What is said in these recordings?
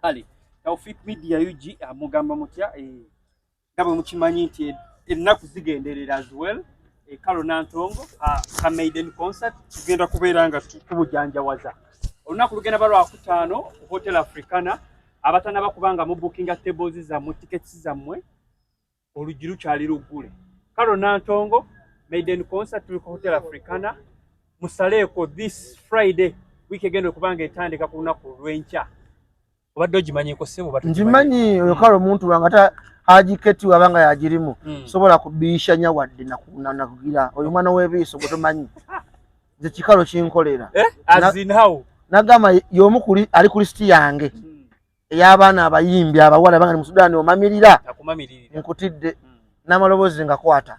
Kale, Taufik Media UG, mugamba mutya? Nga bwe mukimanyi nti ennaku zigenderera as well, Carol Nantongo ka maiden concert tugenda kubeera nga tubujanjawaza. Olunaku lugenda ba Lwakutaano ku Hotel Africana. Abatanaba kubanga mu bookinga tables zammwe, tickets zammwe, oluggi lukyali luggule. Carol Nantongo maiden concert, tuli ku Hotel Africana, musaleeko this Friday week egenda okubanga etandika ku lunaku lw'enkya. Obadde ogimanyiko, ssebo? Ngimanyi oyo kale omuntu wange, ate Haji Keti wabanga yagirimu. Sobola kubiishanya wadde nakugira oyo mwana w'ebiiso gwe tomanyi. Nze kikalo kinkolera. Eh? As in how? Nagamba y'omu kuli ali ku lisiti yange ey'abaana abayimbi abawala banga ni Musudaani omamirira. Akumamiririra. Nkutidde n'amaloboozi nga kwata.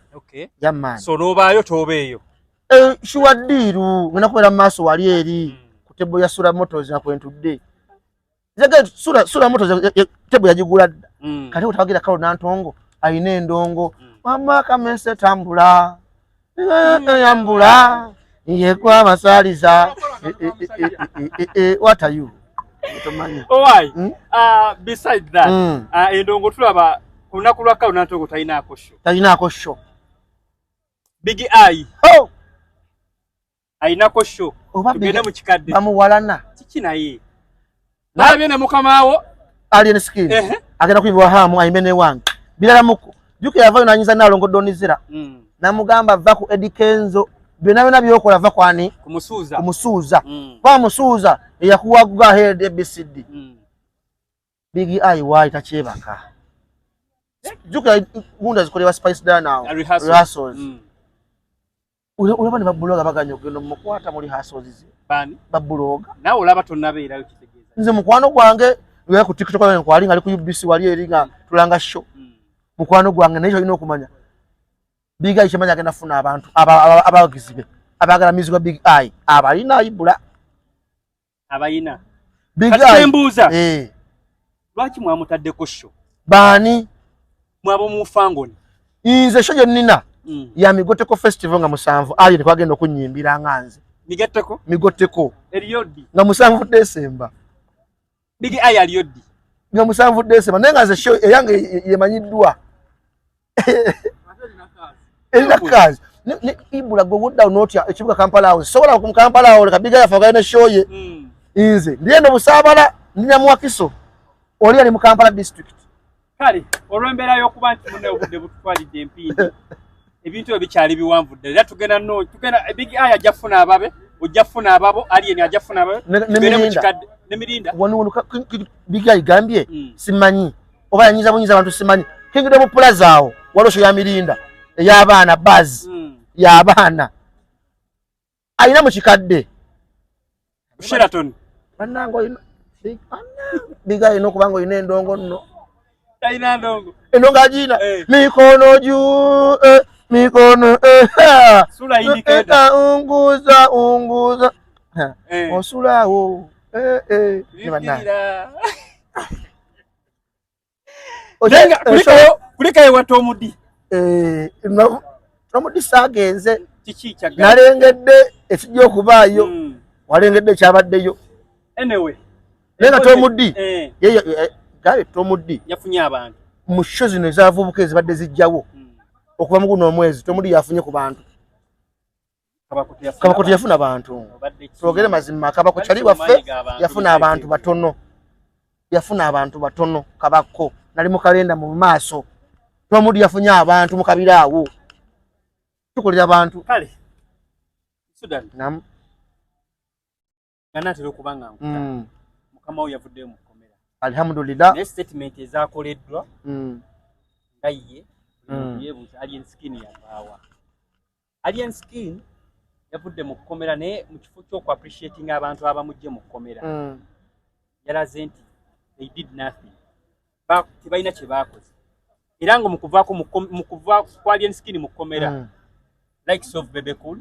Jammaani. So n'obaayo toobeeyo? Sure deal, ngenda kubeera mu maaso wali eri ku table ya Sura Motors nga kwentudde. Nze Sura Motors table yagigula dda. Kati otawagira Carol Nantongo alina endongo. Mama kamese tambula, yambula yekwa amasaliza. What are you, tomanyi? Owai. Hmm? Beside that, endongo tulaba ku lunaku lwa Carol Nantongo talinaako show. Talinaako show. Big Eye Oh! ayinako show. Oba tugende mu kikadde. Bamuwalana. Kiki naye nalabye ne mukamaawo. Alien Skin agenda kuyimba hamu ayimbe ne wange birala muko. Jukira yavayo nanyiza Nalongo Donizera, namugamba va ku Eddy Kenzo, byonna byonna byokola va kwani? Kumusuuza. Kumusuuza. Kwa musuuza eyakuwa go ahead ABCD. Big Eye wayi takyebaka. Jukira gunda zikolebwa Spice Diana awo. Rehearsals. Rehearsals. Olaba ne babuloga baganya okugenda omukwata mu rehearsals ze. Bani? Babuloga. Naawe olaba tonnabeerayo, kitegeeza. Nze mukwano gwange lwe ku TikTok wange kwali nga ali ku UBC wali eri nga tulanga show. Mukwano gwange, naye kyolina okumanya, Big Eye kyemanya agenda funa abantu abawagizi be abaagala music wa Big Eye abalina ayibula. Abayina. Big Kati Eye kyembuuza, lwaki mwamutaddeko show? Baani? Mwaba mufangoni. Nze show gye nnina ya Migoteko Festival nga 7, ali tekwagenda okunyimbira nga nze. Migatteko. Migoteko. Eriyo ddi? Nga 7 Desemba. Big Eye aliyo ddi? Nga 7 Desemba, naye nga nze show eyange yemanyiddwa erina kazi. Ibula gwe wodda notya ekibuga Kampala awo sobola ku Kampala awo leka Big Eye afagale ne show ye. Nze ndi eno Busaabala, ndi Namuwakiso, oli ali mu Kampala district. Kale olw'embeera y'okuba nti munne obudde bututwalidde empindi, ebintu ebyo bikyali biwanvu ddala, era tugenda no tugenda. Big Eye ajja kufuna ababe, ojja kufuna ababo, Alien ajja kufuna ababe. Ne Tugende mu Mirinda. kikadde ne Mirinda. Wano Big Eye gambye simanyi oba yanyiza bunyiza abantu, simanyi. Kingdom Plaza awo waliwo show ya Mirinda ey'abaana baz y'abaana alina mu kikadde. Sheraton. Bannange, olina Big Eye olina okuba nga olina endongo nno. Talina ndongo. Endongo agirina. Mikono juu, mikono, ha. Sula indicator. Unguza unguza. Ha, osulawo, eh. Ne bannange. Lirira. Nenga kulikayo wa Tomudi. Eh, Tomudi saagenze. Kiki kyagala? Nalengedde ekijja okubaayo. Walengedde ekyabaddeyo. Anyway. Naye nga Tomudi gabe Tomudi yafunye abantu. Mu show zino ezavubuka ezibadde zijjawo okuva mu guno omwezi, Tomudi yafunye ku bantu. Kabako teyafuna. Kabako teyafuna bantu. Obadde ki? Twogere mazima, Kabako kyali waffe yafuna abantu batono, yafuna abantu batono. Kabako nali mu kalenda mu maaso. Tomudi yafunye abantu mu kabira awo, tukolera abantu. Kale. Sudan. Nam. Nga naatera okuba nga nkuta. Mukama we yavuddeyo mu kkomera. Alhamdulillah. Naye statement ezaakoleddwa nga ye yeebuuza Alien Skin yavaawa. Alien Skin yavudde mu kkomera, naye mu kifo ky'oku appreciating abantu abamugye mu kkomera, yalaze nti they did nothing. Tebalina kye baakoze, era nga mu kuva kwa Alien Skin mu kkomera, likes of Bebe Cool,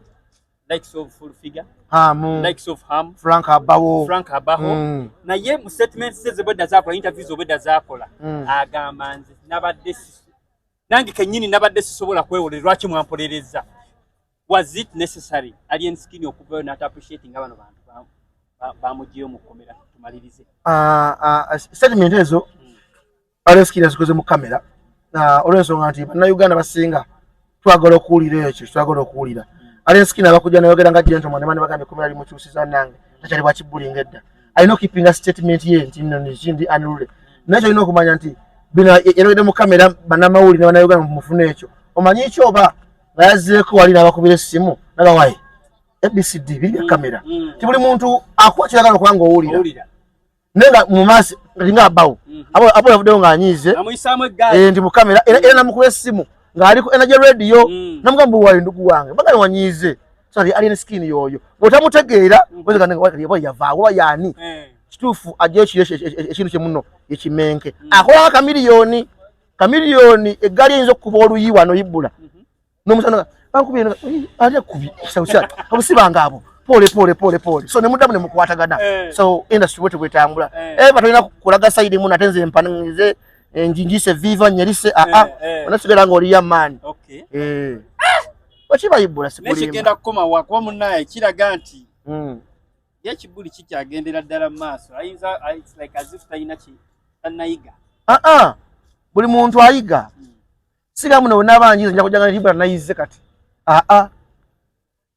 likes of Full Figure, Hamu, likes of Ham, Frank Abawo, Frank Abaho. Naye mu statements ze zebwedda zakola, interviews obwedda zakola, agamba nze nabadde nange kennyini nabadde sisobola kwewolera, lwaki mwampolereza? Was it necessary Alien Skin okuvayo n'ata appreciating bano bantu? Bamugiyo mu kkomera, tumalirize. Ah, ah, statement ezo Alien Skin yazikoze mu kamera, olw'ensonga nti Bannayuganda basinga twagala okuwulira ekyo, twagala okuwulira. Alien Skin abakujja nayogera nga gentleman, ne bagamba ekkomera limukyusiza, nange takyali bwa kibuli ng'edda. Alina okipinga statement ye nti nno nekindi unruly, naye kyolina okumanya nti bino yayogedde mu kamera. Bannamawulire ne Bannayuganda mufune ekyo. Omanyi ki, oba nga yazzeeko wali n'abakubira essimu nagawaye ABCD biri bya kamera, ti buli muntu akuwa kyeyagala okuba nga owulira. Owulira. Naye nga mu maaso nga abawo abo yavuddeyo ng'anyiize. Amuyisaamu eggaali. Eh, nti mu kamera era namukuba essimu ng'ali ku Energy Radio, namugamba, "Buwayo ndugu wange, bagala wanyiize." So ali Alien Skin yoyo bw'otamutegeera oba yavaawo oba yaani. Kituufu ajjayo kiri ekintu kye muno ekimenke akola kamiliyoni kamiliyoni, eggaali eyinza okukuba oluyi wano ibbula n'omusana bankubye ate kubye obusibanga abo pole pole pole pole, so nemuddamu nemukwatagana. So industry bwete bwetambula. Eva tolina kulaga side muno, ate nze mpanize njinjise viva nyerise aa onasigala nga oliya maani. Okibayibula sikulimba. Nekigenda kukoma wakuba munnaye kiraga nti ye ekibuli kikyagendera ddala mu maaso, ayinza it's like as if talina ki tannayiga. Aa, buli muntu ayiga. Siga muno wenaaba njize nja kujja nga libula nayize kati aa.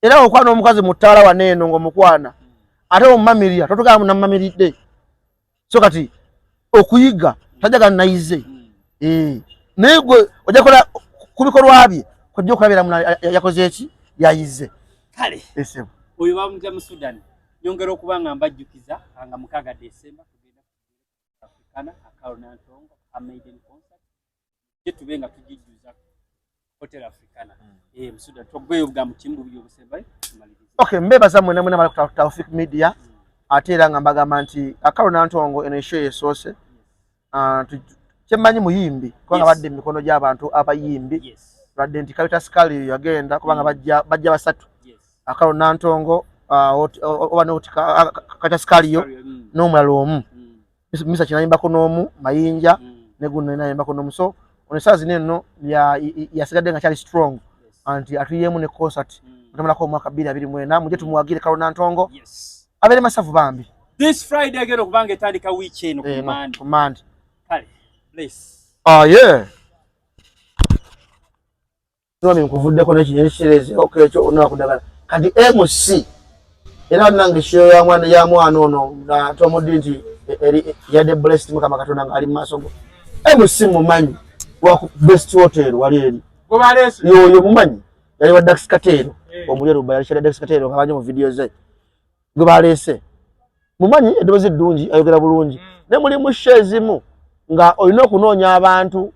Era okwana omukazi mu ttaala wano eno ng'omukwana ate omumamiria totugamba munamamiridde, so kati okuyiga tajaga nayize. Eh, naye gwe ojja kola ku bikolwa bye kojja okulabira muna yakoze eki yayize. Kale. Esebo. Oyo bamugya mu Sudan. Nyongera okuba nga mbajjukiza nga 6 Desemba tugenda Africana, Akalo Nantongo a maiden concert, je tube nga tugijjuza Hotel Africana mu Sudan. Togweyo obugambo kimu bubiri obusembayo, tumalirize. Okay, mbebaza mwena mwena bali ku Taufik Media, ate era nga mbagamba nti Akalo Nantongo eno eshow esoose. Ah, kyemmanyi muyimbi kubanga badde mu mikono gy'abantu abayimbi, lwadde nti Karitas Kali yagenda kubanga bajja basatu: Akalo Nantongo, oba noti Karitas Kalio n'omulala omu. Misa kinayimbako n'omu Mayinja ne guno nayimbako n'omu. So ono essaawa zino eno yasigadde nga kyali strong anti atuyemu ne concert mutamalako omwaka 2024. Mujje tumuwagire Kalo Nantongo abeere masavu bambi. This Friday agenda okuba nga etandika wiiki eno ku Eno, Mande. Ku Mande. Kale, bless. Ah, yeah. Nwami nkuvuddeko nekirezi ekyo onakudagala kati MC era nange show ya mwana ono na tomudi nti eri yadde blessed. Mukama Katonda ng'ali mu maaso go. MC mumanyi wa ku Best Hotel wali eri. Gwebalese. Yoyo mumanyi yali wa Dax Katero omuli eruba yali kyali Dax Katero nga bangi mu video ze gwe baleese. Mumanyi eddoboozi eddungi, ayogera bulungi, naye mulimu show ezimu nga olina okunoonya abantu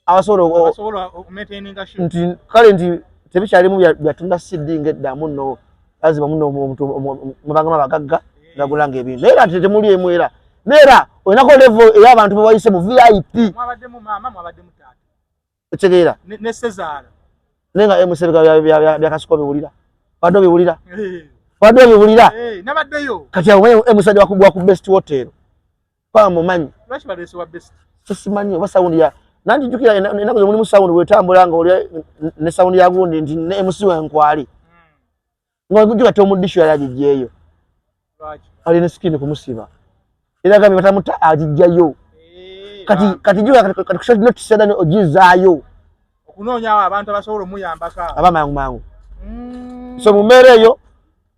abasobola Abasobola okumaintaininga show. Nti kale nti tebikyalimu byatunda CD ng'eddamu nno lazima muno omuntu mubangamu abagagga nagulanga ebintu, naye era nti temuli emu era naye era olinako level ey'abantu be wayise mu VIP. Mwabaddemu maama, mwabaddemu taata. Okitegeera? Ne Sezaala. Naye nga MC byakasuka obiwulira, badde obiwulira, badde obiwulira. Nabaddeyo. Kati awo MC wakubwa ku Best Hotel kwa mumanyi. Lwaki baleese wa Best? Simanyi oba sound ya nanti jjukira ennaku zo mulimu sound bwetambula nga oli ne sound ya gundi nti ne MC wenkwali nga jjukira Tomudisho yali agijjeeyo. Lwaki? Ali ne skin kumusiba era gambye batamuta agijjayo. Kati kati jjukira kati ku short notice era ogizaayo. Okunoonyawo abantu abasobola omuyambako awo. Aba mangu mangu. So mu mbeera eyo,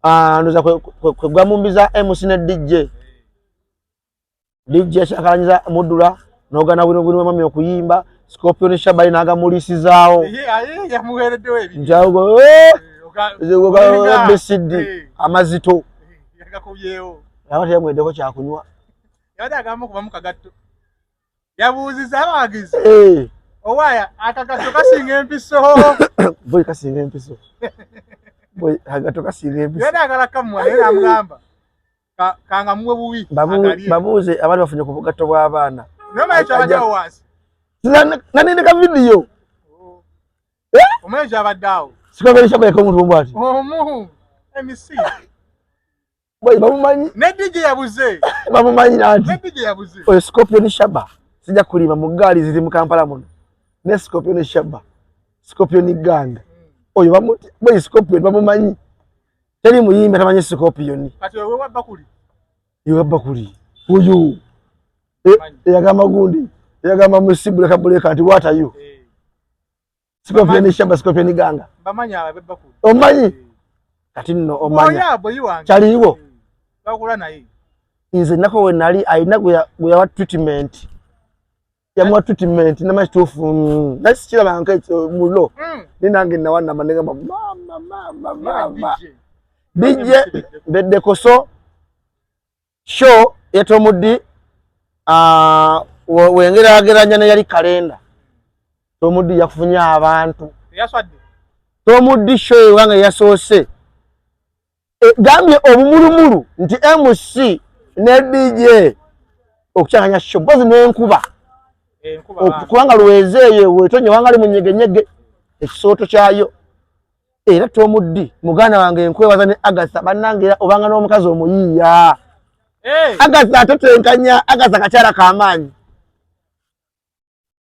ndowooza kwe gwamumbiza MC ne DJ. DJ akyakalanyiza Mudula n'ogana bwino bwino mami okuyimba Scorpion Shabali n'agamuliisizaawo. Ye, aye yamuweereddewo ebintu. Nti awo Olinga- ABCD amazito. Yagakubyewo. Aba teyamweddeko kyakunywa. Yabadde agamba okubamu kagatto. Yabuuziza abawagizi. Owaaya akagatto kasinga empiso. Boy kasinga empiso, boy akagatto kasinga empiso. Yabadde agala kamuwa naye n'amugamba kanga muwe bubi. Agalye. Babuuze abaali bafunye ku bugatto bw'abaana. Naye omanyi kyabadde awo wansi. Nanindika vidiyo. Omanyi kyabadde awo. Scorpion Shabali omuntu omu ati. Omu MC. Boy bamumanyi. Ne DJ yabuze. Bamumanyi nanti. Ne DJ yabuze. Oyo Scorpion Shaba sijja kulima mu gaali ziri mu Kampala muno ne Scorpion Shaba, Scorpion gang oyo bamuti boy Scorpion bamumanyi. Teri muyimbi atamanyi Scorpion. Kati wewe wa bakuli. Yewa bakuli. Oyo. Eyagamba gundi. Eyagamba musibule kabuleka nti what are you? Scorpion shamba Scorpion ganga. Bamanya abe bakuli. Omanyi. Kati nno omanya. Oya boyi wange. Kyaliwo. Bakula naye. Nze nako we nali alina gwe yawa treatment. Yamuwa treatment nama kituufu. Naye sikiraba nka mulo. Naye nange nawa namba ne ngamba mama mama mama. DJ mbeddeko so show ya Tom D wengerageranya ne yali kalenda. Tom D yakufunye abantu. Yaswadde. Tom D show ewange yasoose. Gambye obumulumulu nti MC ne DJ okukyanganya show mpozi n'enkuba. Kubanga Lweza eyo wetonye wangali munyegenyege ekisooto kyayo. Era Tom D muganda wange nkwebaza ne Agatha bannange era obanga n'omukazi omuyiiya. Agatha atotenkanya, Agatha kakyala k'amaanyi.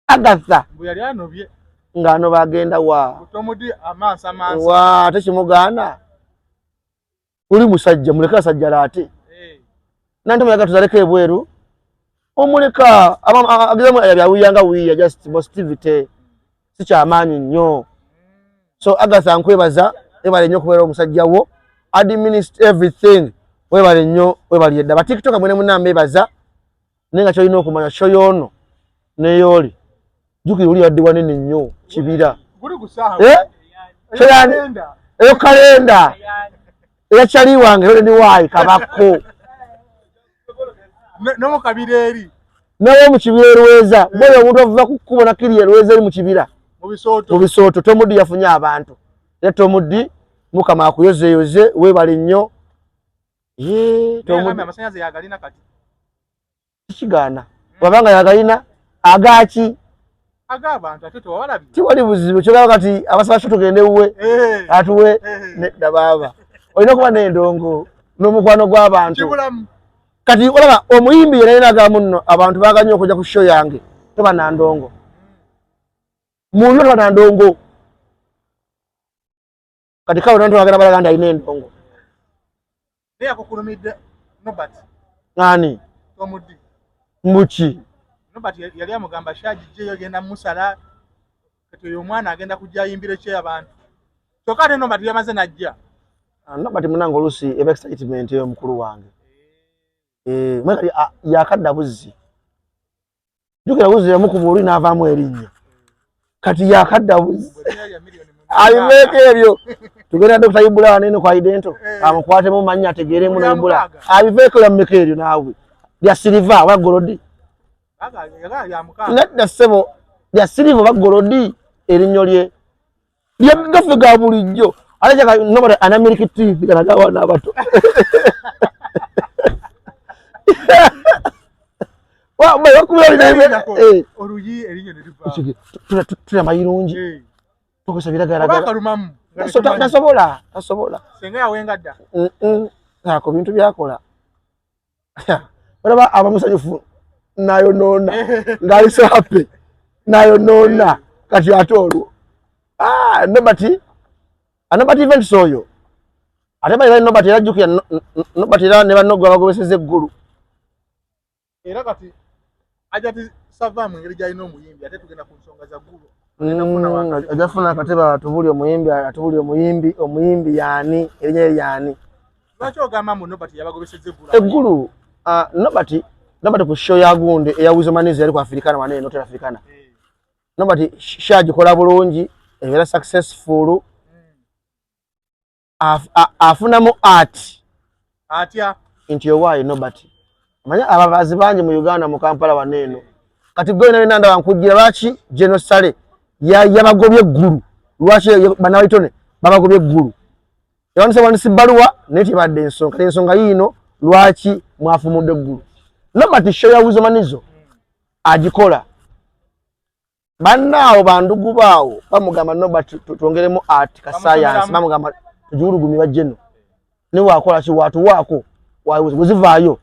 Agatha mbu yali anobye. Ng'ano bagenda wa? Tom D amansa mansa. Wa ate kimugaana. Oli musajja muleke asajjala ate. Nanti muyaga tuzaleko ebweru. Omuleka agezamu byawuyanga wiya just positivity. Si kyamaanyi nnyo. So Agatha nkwebaza webale nnyo okubeera omusajja wo. Administer everything. Webale nnyo, webale dda. Ba TikTok mwene munna mbebaza. Naye nga ky'olina okumanya show y'ono n'eyooli. Jjukira oli yadde wanene nnyo kibira. Guli gusaha. Show yani? Eyo kalenda. Eya kyali wange ole ni waayi kabako. No mu kabira eri. Nawe mu kibira erweza. Bwe omuntu ava ku kkubo nakiri erweza eri mu kibira. Mu bisooto. Mu bisooto Tom D yafunye abantu. Era Tom D Mukama akuyozeeyoze weebale nnyo. Ye Tom D amasannyalaze yagalina kati. Kigaana. Wabanga yagalina agaaki? Ag'abantu ate tewalabye. Tiwali buzibu kyogamba kati abasaba kyo tugende wuwe. Atuwe nedda baaba. Olina okuba n'endongo n'omukwano gw'abantu. Kibulamu. Kati olaba omuyimbi yena yena agamba nno abantu baagala nnyo okujja ku show yange toba na ndongo. Munno toba na ndongo. Kati kawo nantu agenda balaga nti alina endongo. Naye yakukulumidde Norbert. Ani? Tom D. Muki? Norbert yali amugamba Shaji gye yogenda musala kati oyo omwana agenda kujja ayimbire ki abantu. Kyokka ate Norbert yamaze n'ajja. Norbert munange oluusi eba excitement eyo mukulu wange. Mwe kati yakadda buzzi. Jjukira buzzi yamukuba oli n'avaamu erinnya. Kati yakadda buzzi. Abiveeko ebyo. Tugenda Dr. Ibula wanene kwa Idento. Amukwatemu mannya ategeeremu ne Ibula. Abiveeko yammeka eryo naawe. Lya siliva oba golodi. Nedda ssebo lya siliva oba golodi erinnyo lye. Lye gaffe ga bulijjo. Ate kyaka nobody an American teeth kana gawana abato. Wa ba bakubira bino oluyi erinnyo ne liva. Tula mayirungi. Tukozesa biragalagala. Oba akalumamu. Tasobola, tasobola. Senga yawenga dda. Ako bintu byakola. Olaba abamusanyufu nayonoona ng'ali so happy nayonoona kati ate olwo. Nobert, Nobert events oyo. Ate bali bali Nobert era jjukira Nobert era ne banno gwe bagobesezza eggulu. Era kati Hajati Sava mu ngeri gy'alina omuyimbi ate tugenda ku nsonga za ggulu. Ajja kufuna akatebe atubulire omuyimbi, atubulire omuyimbi, omuyimbi y'ani, erinnya lye y'ani. Lwaki ogamba mbu Nobert yabagobesezza eggulu? Eggulu, Nobert ku show ya gundi eya Weasel Manizo yali ku Africana wano eno Hotel Africana. Nobert show agikola bulungi, ebeera successful. Afunamu art. Atya? Nti owaayi Nobert. Manya ababazi bangi mu Uganda mu Kampala wano eno. Kati gwe nawe nanda wankujira lwaki General Saleh yabagobye eggulu. Lwaki bannabitone babagobye eggulu. Yawandiise wandisi bbaluwa naye tebadde ensonga. Kati ensonga yiino lwaki mwafumudde eggulu. Nobert show ya Weasel Manizo agikola. Bannaawo bandugu baawo bamugamba Nobert twongeremu art ka science, bamugamba tugiwulugumye bajje nno. Ne waakola ki waatuwaako bwezivaayo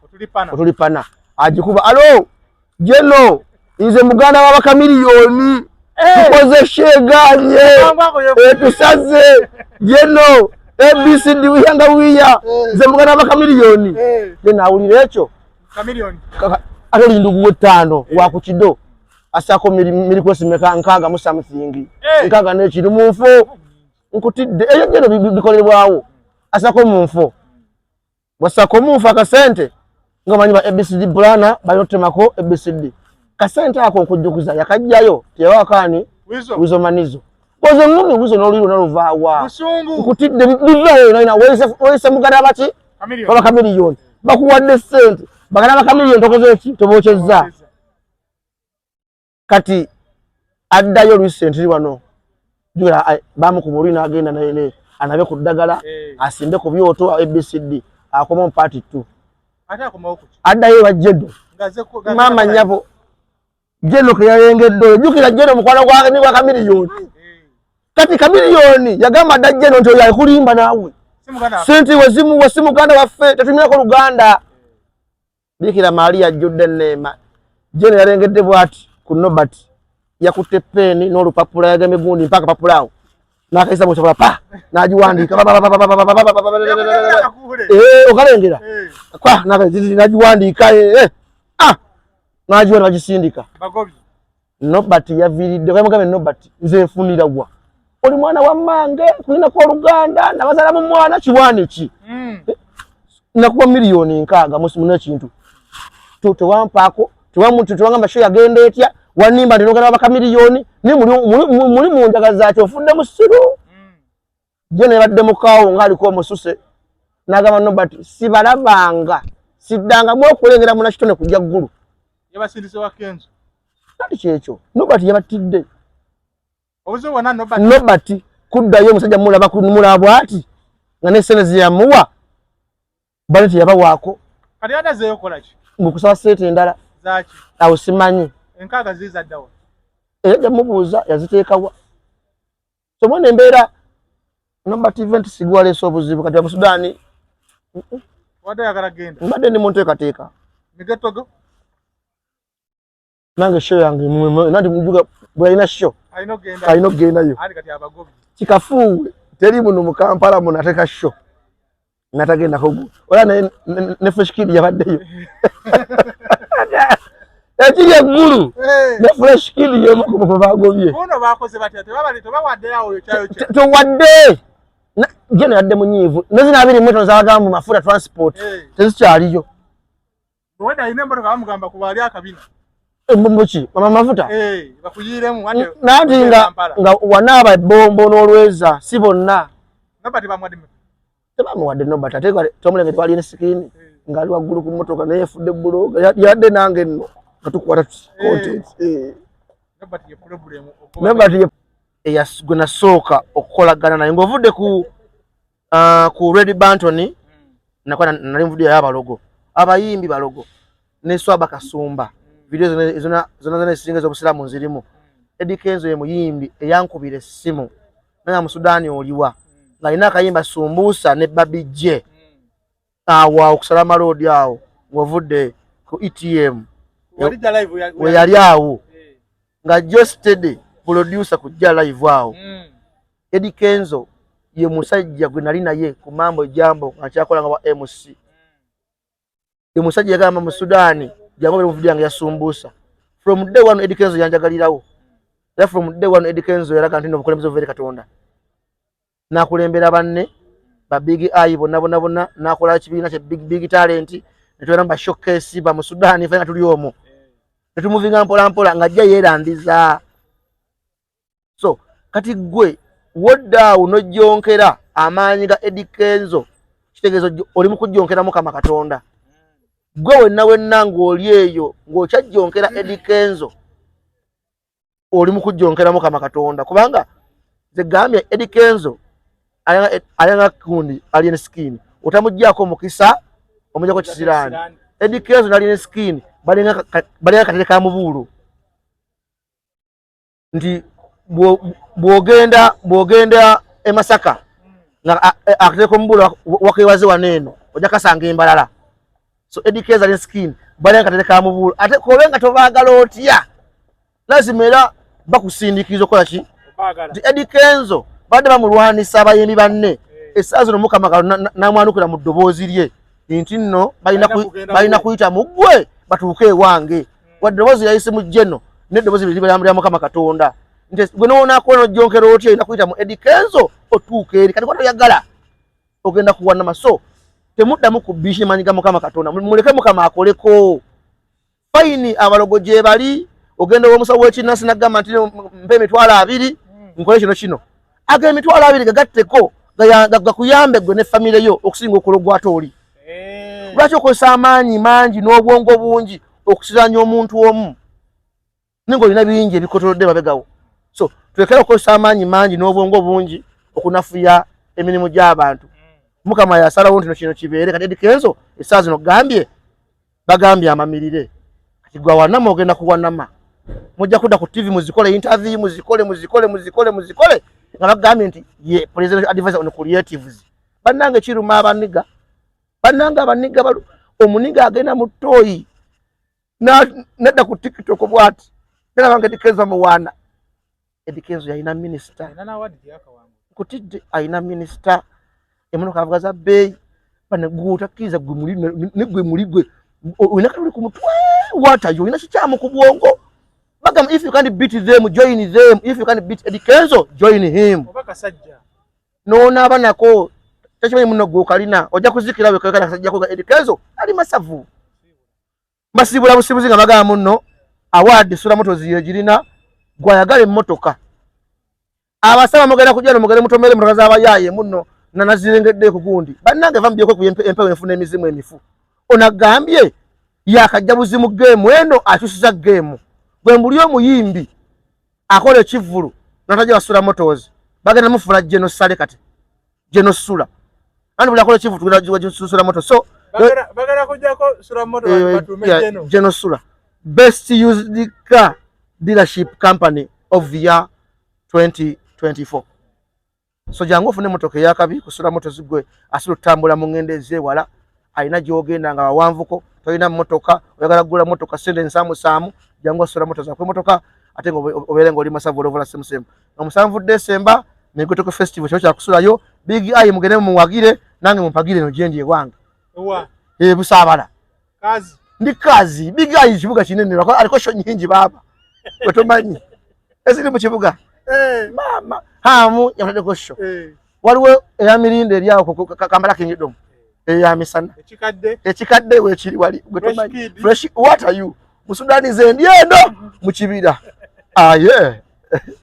otulipana agikuba alo Geno nze muganda w'abakamiliyoni tukoze sheeganye etusaze Geno. ABCD wiyanga wiya nze mugana bakamiliyoni ye nawulira ekyo ate oli ndugu w'ettaano wa ku kido asaako mirikwesi meka nkaaga mu something nkaaga n'ekiri mu nfo nkutidde ebyo byeno bikolerwawo asako mu nfo bwasako mu nfo akasente nga manyi ba ABCD brana balina otutemako ABCD kasente ako nkujjukiza yakajjayo teyawakaani wizo manizo koze ngumi wizo n'oluyi lwonna luvaawa nkutidde bivaayo nalina weyise muganda baki baba kamiliyoni bakuwadde sente baganda bakamiliyoni tokoze ki tobokyezza kati addayo recently wano jula bamukuba olwi n'agenda naye anabe ku ddagala asimbe ku byoto ABCD akoma mu part 2 addayo ewa Jedo maama nnyabo Jedo ke yayengedde oyo jjukira Jedo mukwano gwa Kamiliyoni kati Kamiliyoni yagamba dda Jedo nti oyo akulimba naawe sente wezimuwa si muganda waffe tetunyako Luganda Bikira Maria ajjudde enneema Jedo yalengedde bw'ati ku Nobert yakutte peeni n'olupapula yagambye gundi mpaka papula awo n'akayisa mu pa n'agiwandiika okalengera kwa n'agiwandiika n'agiwa n'agisindika Nobert yaviiridde kamugambe Nobert nze nfunira wa oli mwana wa mmange kulinako oluganda nabazaala mu mwana kiwaani ki nakuwa 6,000,000 muno ekintu tewampaako tewangamba sho yagenda etya wanimba nti nogenda bakamiliyoni ni muli mu njaga zaaki ofudde musiru je nebadde mukaawo ng'aliko omususe n'agamba Nobert sibalabanga siddangamu okulengera munakitone kujja ggulu kati kyekyo Nobert yabatidde Nobert kuddayo omusajja mulaba bw'ati nga ne ssente ze yamuwa bali teyabawaako mukusaba ssente endala awo simanyi era jamubuuza yaziteekawa so mwene embeera Nobert event sigwaleese obuzibu kati Amusudaani mbadde ndi mu nteekateeka nange show yange nanti mujuga bwalina show alina okugendayo kikafuuwe teri muno mu Kampala muno ateeka show natagendako ola ne Fresh Kid yabaddeyo ekiri eggulu ne Fresh Kid y'omu ku bagobye towadde jeno yadde munyiivu nezina 25 zabagamba mu mafuta transport tezikyaliyo embombo mama mafuta nanti nga wanaaba ebbombo n'olweza si bonna tebamuwadde Nobert ate tomulenge twalina sikiini ng'ali waggulu ku mmotoka naye yefudde buloga yadde nange nno nga tukwata content Nobert gwe nasooka okukolagana naye ng'ovudde ku Red Bantoni nakola nali nvudde y'abalogo abayimbi balogo ne Swaba Kasumba video zona zona ezisinga ez'obusiraamu nzirimu Eddy Kenzo ye muyimbi eyankubira essimu nga mu Sudaani oliwa ng'alina akayimba Sumbusa ne Babi J awo awo kusala maloodi awo ng'ovudde ku ETM we yali awo nga Jostede producer kujja live awo Eddy Kenzo ye musajja gwe nali naye ku mambo jambo nga nkyakola nga wa MC ye musajja yagamba mu Sudaani jangu mu video yange ya Sumbusa from day one Eddy Kenzo yanjagalirawo era from day one Eddy Kenzo yalaga nti n'obukulembeze buva eri Katonda n'akulembera banne ba Big Eye bonna bonna bonna n'akola ekibiina kye Big Talent ne tubeera mu ba showcase ba mu Sudaani ffe nga tuli omwo ne tumuvinga mpola mpola ng'ajja yeerandiza so kati gwe wodda awo n'ojjonkera amaanyi ga Eddy Kenzo kitegeeza oli mu kujjonkera Mukama Katonda gwe wenna wenna ng'oli eyo ng'okyajjonkera Eddy Kenzo oli mu kujjonkera Mukama Katonda kubanga nze gambye Eddy Kenzo alanga kundi alien skin otamuggyako omukisa omuggyako kisiraani Eddy Kenzo n'alien skin balinga katere ka mubuulo nti bw'ogenda e Masaka nga akatereko omubuulo wakewaze wano eno ojja kasanga embalala so Eddy Kenzo alien skin balinga katere ka mubuulo ate kobe nga tobaagala otya lazima era bakusindiikiriza okukola ki nti Eddy Kenzo badde bamulwanisa abayimbi banne. Essaawa zino Mukama namwanukira mu ddoboozi lye nti nno balina kuyita mu ggwe batuuke ewange. Wadde eddoboozi yayise mu jeno, n'eddoboozi liriba lya Mukama Katonda nti gwe nowonaakola nojjonkera otya, olina kuyita mu Eddy Kenzo otuuka eri. Kati kwatoyagala ogenda kuwanama. So temuddamu kubisha maanyi ga Mukama Katonda, muleke Mukama akoleko. Fine, abalogo gye bali, ogenda owomusawo w'ekinnansi nagamba nti mpa 20,000 nkole kino kino. Ago 20,000 gagatteko gakuyambe gwe ne famire yo okusinga okulogwata oli. Lwaki okozesa amaanyi mangi n'obwongo bungi okusiranya omuntu omu ninga olina bingi ebikotolodde mabegawo? So tulekere okukozesa amaanyi mangi n'obwongo bungi okunafuya emirimu gy'abantu. Mukama yasalawo nti no kino kibeere. Kati Eddy Kenzo essaawa zino gambye bagambye amamirire. Kati gwe awanama ogenda kuwanama, mujja kudda ku TV muzikole interview, muzikole muzikole muzikole muzikole nga bagambye nti ye presidential advisor on creatives. Bannange kiruma abaniga, bannange abaniga balu omuniga agenda mu ttooyi nedda ku TikTok bwati nalaba nga Eddy Kenzo amuwaana. Eddy Kenzo yalina minisita nkutidde, alina minisita, emotoka avuga za bbeeyi. Bane gwotakkiriza gwe muli ne gwe muli gwe olina katuli ku mutwe watayo, olina kikyamu ku bwongo. Bagamba if you can't beat them, join them. If you can't beat Eddy Kenzo, join him. Nonaaba nako tekimanyi muno gwe okalina ojja kuzikira wekekana kasajjako ga Eddy Kenzo ali masavu. Mbasiibula busibuzi nga bagamba muno award Sula Motors yegirina. Gwayagala emmotoka abasaba mugenda kujja no mugende mutomere emotoka z'abayaaye muno nanazirengedde ku gundi. Bannange va mubyeko empewo enfuna emizimu emifu. Onagambye yakajja buzimu game eno akyusiza game. Gwe mbuli omuyimbi akola ekivvulu natajja basula Motors bagenda mufula Geno Sale. Kati Geno Sula andi buli akola ekivvulu tugenda Sula Motors. So bagala kujjako Sula Motors batuume Geno. Geno Sula, best used car dealership company of the year 2024. So jangu ofune emotoka eyakabi kusula Motors. Gwe asobola okutambula mu ngendo ezewala, alina gyogenda nga wawanvuko, tolina motoka, oyagala kugula motoka sente ensaamusaamu, jangu asula Motors akuwa emotoka ate nga obeere nga oli masavu olovola semusemu. 7 December Migotoko Festival kyo kyakusulayo. Big Eye mugende mumuwagire, nange mumpagire eno gyendi ewange. Ewa? E Busaabala. Kazi. Ndi kazi. Big Eye kibuga kinene, aliko show nyingi baaba wetomanyi eziri mu kibuga. Maama hamu yamutaddeko show. Waliwo eya Mirinda eri awo ku Kampala Kingdom eya misana. Ekikadde. Ekikadde wekiri wali gwe Fresh tomanyi. Kid. Fresh, what are you musudani? Nze ndi eno mu kibira aye.